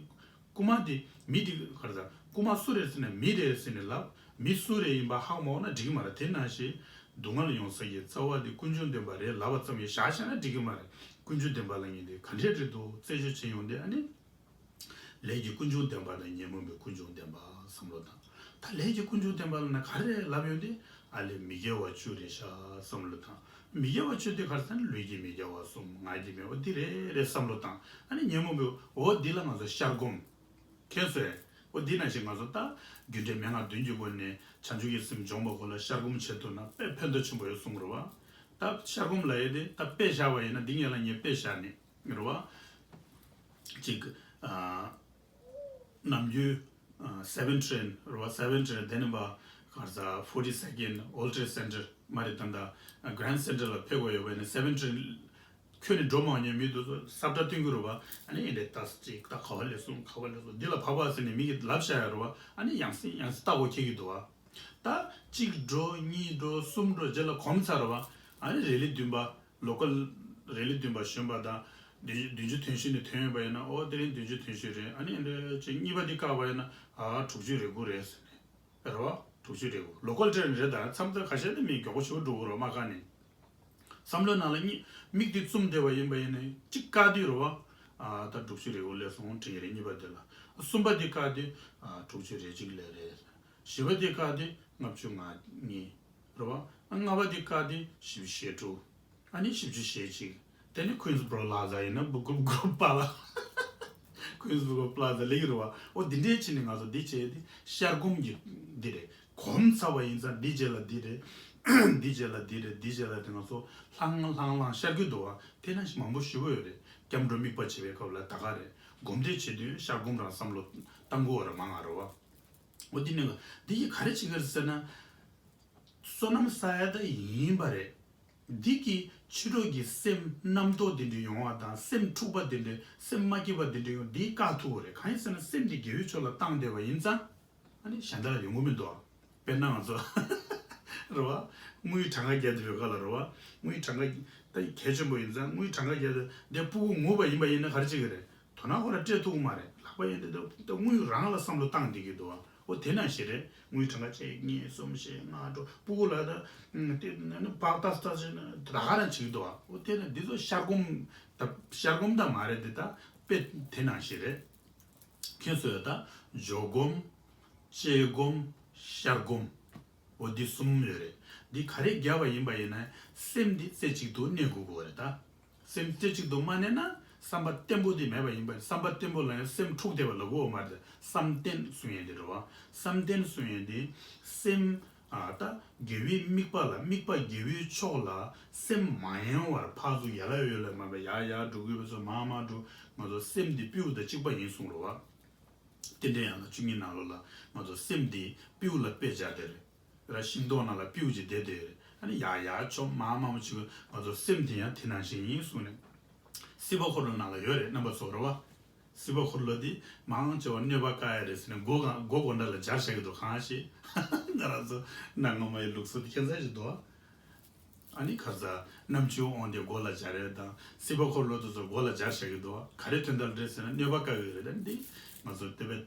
རྐུ་མ་དེ་མི་དེ་ག་རེ་ཟེར། རྐུ་མ་སུ་རེད་ཟེར་ནས་མི་རེད་ཟེར་ནས་ལབ། མི་སུ་རེད་ཡིན་པ་ཧ་གོ་མ་འོང་ན་འགྲིག་གི་མ་རེད། དེ་ནང་བཞིན་སྡུག་བསྔལ་ཡོང་ས་ཀྱི་རྩ་བ་དེ་ཀུན་འབྱུང་བདེན་པ་རེད་ལབ་པ་ཙམ་ཡིན་བཞག་བཞག་ན་འགྲིག་གི་མ་རེད། ཀུན་འབྱུང་བདེན་པ་ལབ་མཁན་དེ་ག་འདྲས་རེད་འདུག་རྩད་གཅོད་བྱེད་ཡོང་དུས་ཨ་ནི། ལས་ཀྱི་ཀུན་འབྱུང་བདེན་པ་དང་ཉོན་མོངས་པའི་ཀུན་འབྱུང་བདེན་པ་བསམ་བློ་བཏང་། ད་ལས་ཀྱི་ཀུན་འབྱུང་བདེན་པ་ལབ་ན་ག་རེ་ལབ་ཡོང་དུས་ཨ་ལས་མི་དགེ་བ་བཅུ་རེད་ཤག་བསམ་བློ་བཏང་། མི་དགེ་བ་བཅུ་དེ་ག་རེ་ཟེར་ན་ལུས་ཀྱི་མི་དགེ་བ་གསུམ། ངག་གི་མི་དགེ་བ་འདི་རེད་རེད་བསམ་བློ་བཏང་། ཨ་ནི་ཉོན་མོངས་པའི་འོ་འདི་ལ་ང་ཚོ་ཤར་སྒོམ། མཁྱེན་སོང་ངས། འོ་འདི་ནང་བཞིན་ང་ཚོ་ད་རྒྱུ་འབྲས་མན་ངག་བདུན་གྱི་སྒོ་ནས་བྱང་ཆུབ་ཀྱི་སེམས་འབྱོངས་པ་སྒོ་ལ་ཤར་སྒོམ་བྱེད་ཐུབ་ན་དཔེ་ཕན་ཐོགས་ཆེན་པོ་ཡོད་གསུངས་རེད་བ། ད་ཤར་སྒོམ་ལབ་ཡས་དེ་ད་དཔེ་བཞག་པ་ཡིན་ན་འདི་ངས་ལ་ངས་དཔེ་བཞག་ནས། རེད་བ། ཅིག་ཨ། ནམ་རྒྱུན་ཨ་Seven Train རེད་བ། Seven Train དེ་ནས་པ་ག་རེ་ཟ་Forty Second World Trade Center མ་རེད། ད་ལྟ་Grand Central ལ་ཕེབས་དགོས་ཡོད་པ་ཡིན་ན་Seven Train ཁྱོན་ནས་འགྲོ་མ་མྱོང་མི་འདུག་ཟེར་སབ་ཊ་སྟོན་གྱི་རེད་བ། ཨ་ནི་ཨེ་འདྲས་ལྟ་ཅིག་ད་ག་བ་ལས་སོང་ག་བ་ལས་སོང་འདི་ལ་བབས་པ་ཟེར་ནས་མི་གིས་ལབ་བཞག་ཡོད་རེད་བ། ཨ་ནི་ཡང་སེ་ཡང་སེ་ལྟ་དགོས་ཁེལ་གྱི་འདུག་བ། ད་གཅིག་འགྲོ་གཉིས་འགྲོ་གསུམ་འགྲོ་རྗེས་ལ་གོམས་ཚར་བ། ཨ་ནི་རེ་ལི་བདུན་པ་ལོ་ཀལ་རེ་ལི་བདུན་པ་གཞོན་པ་དང་ བདུན་བདུན་ཅུ་དོན་བཞི་ནས་ཐོན་ཡོད་པ་ཡིན་ན། ཨོ་དེ་རིང་བདུན་ཅུ་དོན་བཞི་རེད། ཨ་ནི་འདི་ཅིག་གཉིས་པ་འདི་བཀག་པ་ཡིན་ན། ཨ་དྲུག་ཅུ་རེ་དགུ་རེད་ཟེར་ནས། རེད་བ། དྲུག་ཅུ་རེ་དགུ། ལོ་ཀལ་ཊེན་རེད། ད་མཚམས་ཚོད་ཁ་ཤས་ནི་མི་མགྱོགས་པོ་ཞིག་འགྲོ་གི་རེད་མ་བཀག་ནས། བསམ་བློའི་ནང་ལ་གཉིས་མིག་དེ་བཙུམ་བསྡད་པ་ཡིན་པ་ཡིན་ན་གཅིག་བཀག་དུས་རེད་བ། ཨ་ད་དྲུག་ཅུ་རེ་དགུ་སླེབས་སོང་དྲན་གྱི་རེད། གཉིས་པ་དེ་ལ། གསུམ་པ་དེ་བཀག་དུས་ཨ་དྲུག་ཅུ་རེ་གཅིག་སླེབས་རེད། བཞི་པ་དེ་བཀག་དུས་ལྔ་བཅུ་ང་གཉིས་རེད་བ། ལྔ་པ་དེ་བཀག་དུས་བཞི་བཅུ་ཞེ་དྲུག་ཨ་ནི་བཞི་བཅུ་ཞེ་གཅིག་དེ་ནི་ཁུན་སི་པོ་རོ་ལ་ཛ་ཡིན་ན་སྦུག་གུ་སྦུག་གུ་པ་ལ། ཁུན་སི་པོ་རོ་ལ་ཛ་ལེགས་རེད་བ། ཨོ་འདི་འདྲའི་ཆེད་ནས་ང་ཚོ་འདི་བྱས་ཏེ་ཤར་སྒོམ་གྱི་འདི་རེད། གོམས་ཚར་བ་ཡིན་ཙང་འདི་རྗེས་ལ་འདི་རེད། འདི་རྗེས་ལ་འདི་རེད། འདི་རྗེས་ལ་དེ་ང་ཚོ་ལྷང་ལྷང་ལྷང་ཤར་གྱི་འདུག་བ། དེ་ནང་བཞིན་མང་པོ་ཞེ་པོ་ཡོད་རེད། སྐྱབས་འགྲོ་དམིགས་པ་བྱེད་པའི་སྐབས་ལ་ད་ག་རེད། སྒོམ་བཟླས་བྱེད་དུས་ཤར་སྒོམ་རང་བསམ་བློ་བཏང་དགོས་བ་རེད་མང་ང་རེད་བ། འོ་འདི་ནས་འདི་ཡིས་ག་རེ་བྱེད་ཀྱི་རེད་ཟེར་ན། བསོད་ནམས་བསགས་ཡ་ད་ཡིན་པ་རེད། འདི་གི་ཕྱི་དྲོ་གི་སེམས་རྣམ་རྟོག་དེ་འདྲ་ཡོང་བ་དང་སེམས་འཁྲུགས་པ་དེ་འདྲ་སེམས་མ་སྐྱིད་པ་དེ་འདྲ་ཡོང་འདི་བཀག་ཐུབ་པ་རེད། གང་ཡིན་ཟེར་ན་སེམས་འདི་དགེ་བའི་ཕྱོགས་ལ་བཏང་བསྡད་པ་ཡིན་ཙང་། ཨ་ནི་གཞན་དག་ལ་ཡོང་གི་མི་འདུག་དཔེར་ན་ང་ཚོ་རེད་བ། དངུལ་གྲངས་ཀ་བརྒྱབ་བསྡད་པའི་སྐབས་ལ་རེད་བ། དངུལ་གྲངས་ཀ་ད་གལ་ཆེན་པོ་ཡིན་ཙང་དངུལ་གྲངས་ཀ་བརྒྱབ་བསྡད་དེ་སྤུ་གུ་ངུ་བ་ཡིན་པ་ཡིན་ན་ག་རེ་བྱེད་ཀྱི་རེད། དོ་སྣང་ཁོ་ར་སྤྲད་ཐུབ་ཀྱི་མ་རེད། ལྷག་པ་ཡིན་དེ་ད་དངུལ་རང་ལ་བསམ་བློ་བཏང་བསྡད་ཀྱི་འདུག་བ། འོ་དེ་ནང་བཞིན་རེད། དངུལ་གྲངས་ཀ་གཅིག་གཉིས་གསུམ་བཞི་ལྔ་དྲུག་སྤུ་གུ་ལ་ད་དེ་ནི་བག་ཏག་ཏག་བྱས་ན་ད་ག་རང་བྱེད་ཀྱི་འདུག་བ། འོ་དེ་ནི་འདི་ཚོ་ཤར་སྒོམ་ད་ཤར་སྒོམ་ད་མ་རེད། འདི་ད་དཔེ་དེ་ནང་བཞིན་རེད། ཁྱེད་ཚོས་ད་འཇོག་སྒོམ། བཅད་སྒོམ། ཤར་སྒོམ། འོ་འདི་གསུམ་ཡོད་རེད། འདི་ག་རེ་བརྒྱབ་པ་ཡིན་པ་ཡིན་ན་སེམས་འདི་རྩེ་གཅིག་ཏུ་གནས་དགོས་ཀྱི་རེད་ད། སེམས་རྩེ་གཅིག་ཏུ་མ་གནས་ན་བསམ་པ་བརྟན་པོ་དེ་མེད་པ་ཡིན་པ། བསམ་པ་བརྟན་པོ་ལ་ཡང་སེམས་འཁྲུགས་བསྡད་པ་ལ་གོ་བ་མ་རེད། བསམ་གཏན་གསུང་ཡས་དེ་རེད་བ། བསམ་གཏན་གསུང་ཡས་དེ་སེམས་ཨ་ད་དགེ་བའི་དམིགས་པ་ལ་དམིགས་པ་དགེ་བའི་ཕྱོགས་ལ་སེམས་མ་ཡེངས་བར་ཕར་ཚུར་ཡར་ལ་ཡར་ལ་མ་འབད་ཡར་ཡར་འགྲོ་དགོས་པའི་ཚོ་མར་མར་འགྲོ། ང་ཚོ་སེམས་འདི་སྤྲེའུ་དང་གཅིག་པ་ཡིན་གསུང་རེད་བ། རྟེན་འབྲེལ་ཡང་ན་བཅུ་གཉིས་ནང་ལོགས་ལ་ང་ཚོ་སེམས་འདི་སྤྲེའུ་ལ་དཔེ་སྦྱར་དེ་རེད། ར་ཤིང་ཏོག་ནང་ལ་སྤྲེའུ་ཅིག་བསྡད་དེ་རེད། ཨ་ནི་ཡར་ཡར་མཆོང་མར་མར་མཆོང་། ང་ཚོ་སེམས་དེ་ཡང་དེ་ནང་བཞིན་ཡིན་གསུངས་ནས། སྲིད་པ་འཁོར་ལོ་ནང་ལ་ཡོད་རེད་རྣམ་པ་ཚོ་རེད་བ། སྲིད་པ་འཁོར་ལོ་འདི་མང་ཆེ་བ་གནོད་པ་བཀག་ཡ་རེད་ཟེར་ནས་མགོ་གང་མགོ་སྒོ་འདྲ་ལ་སྦྱར་བཞག་གི་འདུག་གང་ཞིག་ང་རང་ཚོ་གནའ་སྔ་མོའི་ལུགས་སྲོལ་དེ་ཁྱད་མཚར་ཞིག་འདུག་ཨ་ནི་ཁ་ས་རྣམ་བཅུའི་དབང་དེ་མགོ་ལ་སྦྱར་ཡས་དང་སྲིད་པ་འཁོར་ལོ་དེ་ཚོ་མགོ་ལ་སྦྱར་བཞག་གི་འདུག་ག་རེ་དོན་དག་རེད་ཟེར་ན་གནོད་པ་བཀག་གི་རེད། ད་འདི་ང་ཚོ་དེ་བས་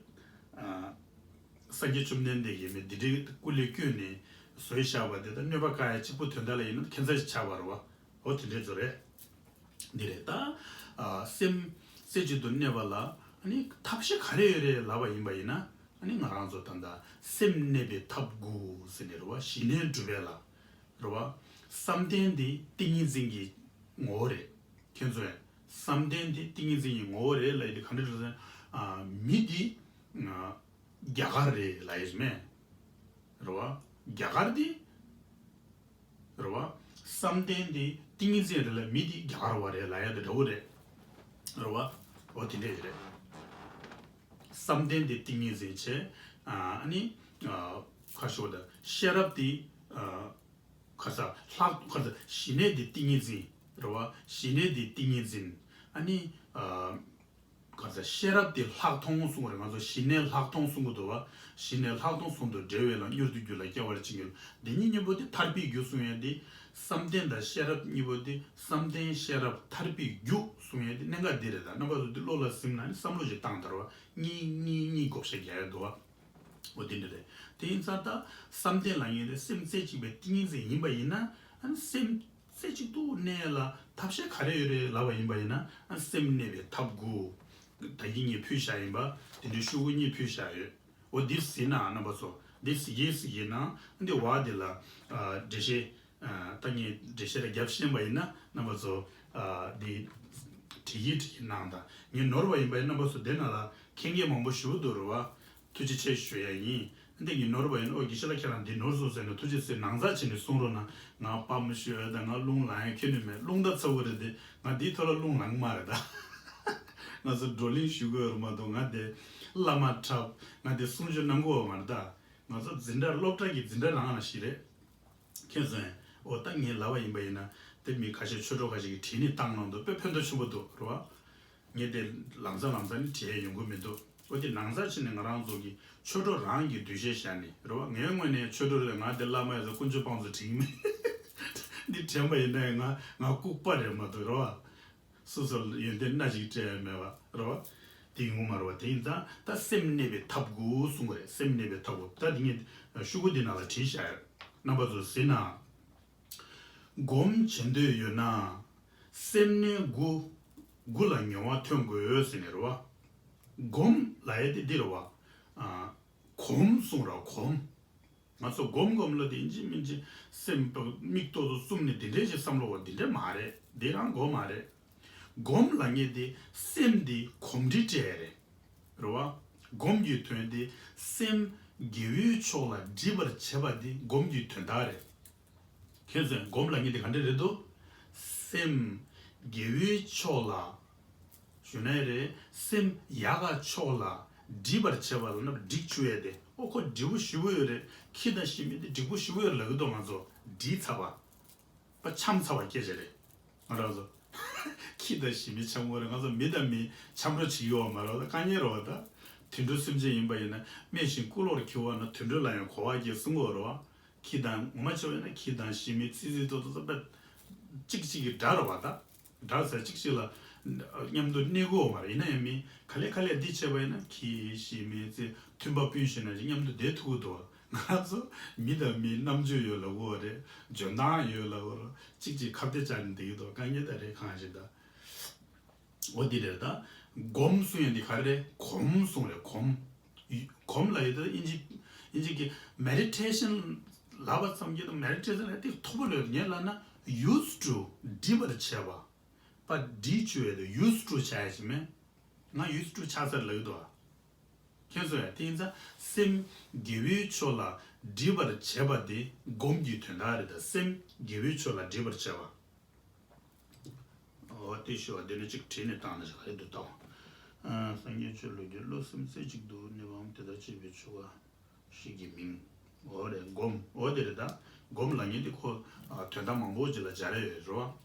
སངས་རྒྱས་བཅོམ་ལྡན་འདས་ཀྱིས་མི་འདི་འདྲའི་སྐུ་ལས་བསྐྱོན་ནས་བཟོས་བཞག་པ་དེ་ད་གནོད་པ་བཀག་ཡ་གཅིག་པུ་དོན་དག་ལ་ཡིན་ན་ཁྱད་མཚར་ཞིག་ཆགས་པ་རེད་བ། འོ་དེ་འདྲའི་ཚོ་རེད། འདི་རེད་ད། སེམས་རྩེ་གཅིག་ཏུ་གནས་པ་ལ་ཨ་ནི་ཐབས་ཤེས་ག་རེ་ཡོད་རེད་ལབ་པ་ཡིན་པ་ཡིན་ན་ཨ་ནི་ང་རང་ཚོ་ད་ལྟ་སེམས་གནས་པའི་ཐབས་དགུ་ཟེར་ནས་རེད་བ། ཞི་གནས་སྒྲུབ་པའི་ལ། རེད་བ། བསམ་གཏན་འདི་ཏིང་ངེ་འཛིན་གྱི་ངོ་བོ་རེད། ཁྱེད་ཚོས་བསམ་གཏན་འདི་ཏིང་ངེ་འཛིན་གྱི་ངོ་བོ་རེད་ལབ་ཡ་དེ་ག་འདྲ་རེད་ཟེར་ན། མི་འདི་རྒྱ་གར་རེད་ལབ་ཡ་ཞིག་མེད། རེད་བ། རྒྱ་གར་འདི་རེད་བ། བསམ་གཏན་འདི་ཏིང་ངེ་འཛིན་རེད་ལ་མི་འདི་རྒྱ་གར་བ་རེད་ལབ་ཡ་དེ་འདྲ་བོ་རེད། རེད་བ། འོ་དེ་འདྲས་རེད། བསམ་གཏན་འདི་ཏིང་ངེ་འཛིན་བྱས། ཨ་ནི་ཁ་ཤོ་ད་ཤེས་རབ་འདི། ཁ་ས་ལྷག་ཁ་ས་ཞི་གནས་འདི་ཏིང་ངེ་འཛིན། རེད་བ། ཞི་གནས་འདི་ཏིང་ངེ་འཛིན། ཨ་ནི་ཁ་ས་ཤེས་རབ་འདི་ལྷག་མཐོང་གསུང་བ་རེད། ང་ཚོ་ཞི་གནས་ལྷག་མཐོང་གསུང་གི་འདུག་བ། ཞི་གནས་ལྷག་མཐོང་ཟུང་དུ་འབྲེལ་བའི་ལམ་མྱུར་དུ་རྒྱུད་ལ་སྐྱེ་བར་བྱིན་གྱིས་རློབས། འདི་ཉིད་གཉིས་པོ་འདི་ཐར་པའི་རྒྱུ་གསུང་ཡས་འདི། བསམ་གཏན་དང་ཤེས་རབ་གཉིས་པོ་འདི་བསམ་གཏན་ཤེས་རབ་ཐར་པའི་རྒྱུ་གསུང་ཡས་འདི་གནད་འགག་འདི་རེད། ད་རྣམ་པ་ཚོ་འདི་བློ་ལ་ཟིན་ན་ནི་བསམ་བློ་ཞིག་བཏང་དར་བ་གཉིས་གཉིས་གཉིས་བགོ་བཤའ་རྒྱག་ཡས་འདུག་བ། འོ་དེ་འདྲ་རེད། དེ་ཡིན་ཙང་ད་བསམ་གཏན་ལ་ཡིན་རེད། སེམས་རྩེ་གཅིག་པའི་ཏིང་ངེ་འཛིན་ཡིན་པ་ཡིན་ན་ཨ་ནི་སེམས་རྩེ་གཅིག་ཏུ་གནས་ལ་ཐབས་ཤེས་ག་རེ་ཡོད་རེད་ལབ་པ་ཡིན་པ་ཡིན་ན་ཨ་ནི་སེམས་གནས་པའི་ཐབས་དགུ། ད་གིན་ངས་ཕུལ་བཞག་ཡིན་པ་དེ་འདྲའི་ཤོག་གུ་གཉིས་ཕུལ་བཞག་ཡོད། འོ་འདི་གཟིགས་ན་རྣམ་པ་ཚོ་འདི་གཟིགས་ཀྱིན་གཟིགས་ཀྱིན་ན་འདི་བ་འདི་ལ་འགྲེལ་བཤད། ད་ངས་འགྲེལ་བཤད་རེ་བརྒྱབ་ཤེས་པ་ཡིན་ན་རྣམ་པ་ཚོ་འདི་བྲིས་ཀྱིན་བྲིས་ཀྱིན་གནང་དང་། ངས་ནོར་བ་ཡིན་པ་ཡིན་རྣམ་པ་ཚོ་འདི་ནང་ལ་མཁྱེན་མཁན་མང་པོ་ཞིག་འདུག་རེད་བ། ཐུགས་རྗེ་ཆེ་ཞུ་ཡ་ཡིན། འདི་ངས་ནོར་བ་ཡིན། ཨོ་དགེ་བཤེས་ལགས་ཁྱེད་རང་འདི་ནོར་སོང་ཟེར་ནས་ཐུགས་རྗེ་ཆེ་ནང་ཚགས་བྱས་ནས་གསུང་རོགས་གནང་། ང་དཔའ་མི་ཞུ་ཡ་དང་ང་རླུང་ལངས་ཡ་ཁྱོན་ནས་མེད། རླུང་རྟ་ཚ་བོ་རེད་དེ་ང་འདིའི་ཐོག་ལ་རླུང་ལངས་མ་རེད་ད། ང་ཚོ་བགྲོ་གླེང་ཞུ་དགོས་རེད་མ་གཏོགས་ང་དེ་བླ་མ་འཁྲབ་ང་དེ་གསུང་ཆོས་གནང་དགོས་པ་མ་རེད་ད། ང་ཚོ་འཛིན་གྲྭ་སློབ་གྲྭ་གི་འཛིན་གྲྭ་ནང་ལ་ཞིག་རེད། ཁྱེད་ཚོས་ཨོ་ད་ངས་ལབ་པ་ཡིན་པ་ཡིན་ན་དེ་མི་ཁ་ཤས་ཆོས་གྲོགས་ཁ་ཤས་ཀྱིས་བྲིས་ནས་བཏང་གནང་འདུག་དཔེ་ཕན་ཐོགས་ཆེན་པོ་འདུག་རེད་བ། ངས་དེ་ལམ་སང་ལམ་སང་ནི་བྲིས་ཡ་ཡོང་གི་མི་འདུག་ཨོ་དེ་ནང་ཚགས་བྱས་ནས་ང་རང་ཚོ་གི་ཆོས་གྲོགས་རང་གི་འདུ་ཤེས་བཞག་ནས་རེད་བ། ངའི་ངོས་ནས་ཆོས་གྲོགས་རེད། ང་དེ་བླ་མ་ཡིན་ཙང་དཀོན་མཆོག་དཔང་བཙུགས་བྲིས་ཀྱི་མེད། འདི་དྲན་པ་ཡིན་ན་ཡང་ང་ང་ལྐུགས་པ་རེད་མ་གཏོགས་རེད་བ། སོ་སོར་ཡོན་ཏན་སྣ་གཅིག་སྤྲད་ཡ་མེད་པ་རེད་བ། དེ་ཡོང་མ་རེད་བ། དེ་ཡིན་ཙང་ད་སེམས་གནས་པའི་ཐབས་དགུ་གསུང་གི་རེད། སེམས་གནས་པའི་ཐབས་དགུ། ད་དེ་ངས་ཤོག་གུ་འདི་ནང་ལ་བྲིས་བཞག་ཡོད། རྣམ་པ་ཚོ་གཟིགས་ན། སྒོམ་བྱེད་འདོད་ཡོད་ན། སེམས་གནས་དགུ། དགུ་ལ་ངེས་པ་ཐོན་དགོས་ཟེར་ནས་རེད་བ། སྒོམ་ལབ་ཡ་དེ་འདི་རེད་བ། ཨ། གོམས་གསུང་ར་གོམས། ང་ཚོ་སྒོམ་སྒོམ་ལ་དེ་ཡིན་གཅིག་མིན་གཅིག་སེམས་པ་མིག་ཏོག་ཏོ་བཙུམ་ནས་དེ་འདྲས་ཞིག་བསམ་བློ་བ་དེ་འདྲས་མ་རེད། དེ་རང་སྒོམ་མ་རེད། སྒོམ་ལབ་མཁན་དེ་སེམས་དེ་གོམས་འདྲིས་སྤྲད་ཡ་རེད། རེད་བ། སྒོམ་གྱི་དོན་དེ་སེམས་དགེ་བའི་ཕྱོགས་ལ་འདྲིས་པར་བྱེད་པ་དེ་སྒོམ་གྱི་དོན་དག་རེད། ཁྱེད་ཚོས་སྒོམ་ལབ་མཁན་དེ་ག་འདྲ་རེད་འདུག་སེམས་དགེ་བའི་ཕྱོགས་ལ། ཞུ་ན་ཡང་རེད། སེམས་ཡག་ག་ཕྱོགས་ལ་འདྲིས་པར་བྱེད་པ་ལ་ན་འགྲིག་བཅུག་ཡས་དེ། ཨོ་ཁོ་འགྲིག་པོ་ཞེ་པོ་ཡོད་རེད། ཁྱི་དང་ཞི་མི་དེ་འགྲིག་པོ་ཞེ་པོ་ཡོད་ལབ་ཀྱི་འདུག་ང་ཚོ་འདྲིས་ཚར་བ། པ་འཆམ་ཚར་བ་སྐད་ཆ་རེད། ང་རང་ཚོ་ཁྱི་དང་ཞི་མི་འཆམ་དགོས་རེད། ང་ཚོ་མི་དང་མི་འཆམ་རོགས་བྱེད་ཀྱི་ཡོད་མ་རེད་བ། དཀའ་ངལ་རེད་བ། ད་དུད་འགྲོ་སེམས་ཅན་ཡིན་པ་ཡིན་ན་སྨྲས་ཤིང་སྐུ་ལོག་གི་བ་ན་དུད་འགྲོ་ལ་ཡང་གོ་བ་སྐྱེ་གསུང་གི་ཡོད་རེད་བ། ཁྱི་དང་ངོ་མ་བྱས་པ་ཡིན་ན་ཁྱི་དང་ཞི་མི་ཙི་ཙི་ཏོ་ཏོ་ཏོ་པད་གཅིག་གཅིག་གི་དགྲ་རེད་བ། ད་དགྲ་ཟེར་གཅིག་གཅིག་ལ་མཉམ་དུ་གནས་དགོས་བ་མ་རེད། ཡིན་ན་ཡང་མི་ག་ལེ་ག་ལེ་འདི་བྱས་པ་ཡིན་ན་ཁྱི་ཞི་མི་ཙི་མཐུན་པ་སྤུན་བཞི་ནང་བཞིན་མཉམ་དུ་བསྡད་ཐུབ་ཀྱི་འདུག་ང་ཚོ་མི་དང་མི་རྣམ་དཔྱོད་ཡོད་ལབ་དགོས་རེད། འཇོན་ཐང་ཡོད་ལབ་དགོས་རེད། གཅིག་གཅིག་ཁ་གཏད་བཅག་ནས་བསྡད་ཀྱི་འདུག་དཀའ་ངལ་ད་རེད། གང་ཞིག་ད། འོ་འདི་རེད་ད། སྒོམ་གསུང་ཡ་འདི་ག་རེ་རེད། གོམས་གསུང་རེད། གོམས། གོམས་ལབ་ཡ་དེ་ཨིན་ཇི་ཨིན་ཇི་གི་མེ་ཌི་ཊེ་ཤན་ལབ་པ་ཙམ་གྱིས་ད་མེ་ཌི་ཊེ་ཤན་ལ་དེ་མཐོ་པོ་ལོས་ངས་ལབ་ན་ཡུ་སི་ཊུ་འདྲིས་པར་བྱེད་པ། པ་འདྲིས་བཅུག་ཡ་དེ་ཡུ་སི་ཊུ་བྱ་ཡ་ཞིག་མེད། ང་ཡུ་སི་ཊུ་ཆགས་ཚར་ལབ་ཀྱི་འདུག་ཨ། ཁྱེད་ཚོ་ཡ་དེ་ཡིན་ཙང་སེམས་དགེ་བའི་ཕྱོགས་ལ་འདྲིས་པར་བྱེད་པ་དེ་སྒོམ་གྱི་དོན་དག་རེད། ད་སེམས་དགེ་བའི་ཕྱོགས་ལ་འདྲིས་པར་བྱེད་པ། འོ་དེ་ཞུ་བ་དེ་ནི་གཅིག་བྲིས་ནས་བཏང་ན་ཞིག་ག་རེ་འདུག་ལྟ་བ། སངས་རྒྱས་ཆོས་ལུགས་ཀྱི་བློ་སེམས་རྩེ་གཅིག་ཏུ་གནས་པའམ་དེ་ལྟར་བྱེད་པའི་ཆོ་ག་ཞིག་གི་མིང་། འོ་རེད། སྒོམ། འོ་དེ་རེད་ད། སྒོམ་ལབ་མཁན་དེ་ཁོ་དོན་དག་མང་པོ་ཅིག་ལ་སྦྱར་ཡ་ཡོད་རེད་བ།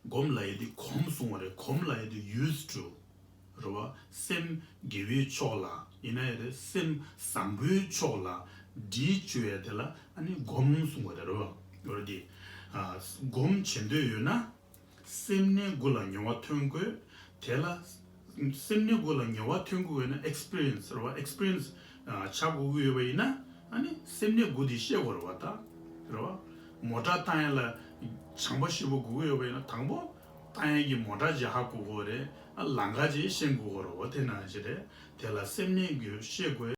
སྒོམ་ལབ་ཡ་དེ་གོམས་གསུང་བ་རེད། གོམས་ལབ་ཡ་དེ་ཡུ་སི་ཊུ་རེད་བ། སེམས་དགེ་བའི་ཕྱོགས་ལ་ཡིན་ན་ཡང་རེད། སེམས་བཟང་པོའི་ཕྱོགས་ལ་འདྲིས་བཅུག་ཡ་དེ་ལ་ཨ་ནི་སྒོམ་གསུང་བ་རེད་རོ། ཡོད་རེད་དེ། ཨ། སྒོམ་བྱེད་འདོད་ཡོད་ན། སེམས་གནས་དགུ་ལ་ངེས་པ་ཐོན་དགོས། དེ་ལ་སེམས་གནས་དགུ་ལ་ངེས་པ་ཐོན་དགོས་ཡོད་ན་ཨེག་སི་པི་རི་ཡན་སི་རེད་བ། ཨེག་སི་པི་རི་ཡན་སི་ཨ། བྱ་དགོས་ཀྱི་ཡོད་པ་ཡིན་ན་ཨ་ནི་སེམས་གནས་དགུ་དེ་ཤེས་དགོས་རེད་བ། ད་རེད་བ། མོ་ཊ་བཏང་ཡ་ལ་བྱང་པ་བཞི་པོ་དགོས་ཀྱི་ཡོད་པ་ཡིན་ན་དང་པོ། ཏང་ཡན་གྱི་མོ་ཊ་ཅིག་ཧ་གོ་དགོས་རེད། ཨ། ལམ་ཁ་ཅིག་ཤེས་དགོས་རེད་བ། དེ་ནང་བཞིན་རེད། དེ་ལ་སེམས་གནས་དགུ་ཤེས་དགོས།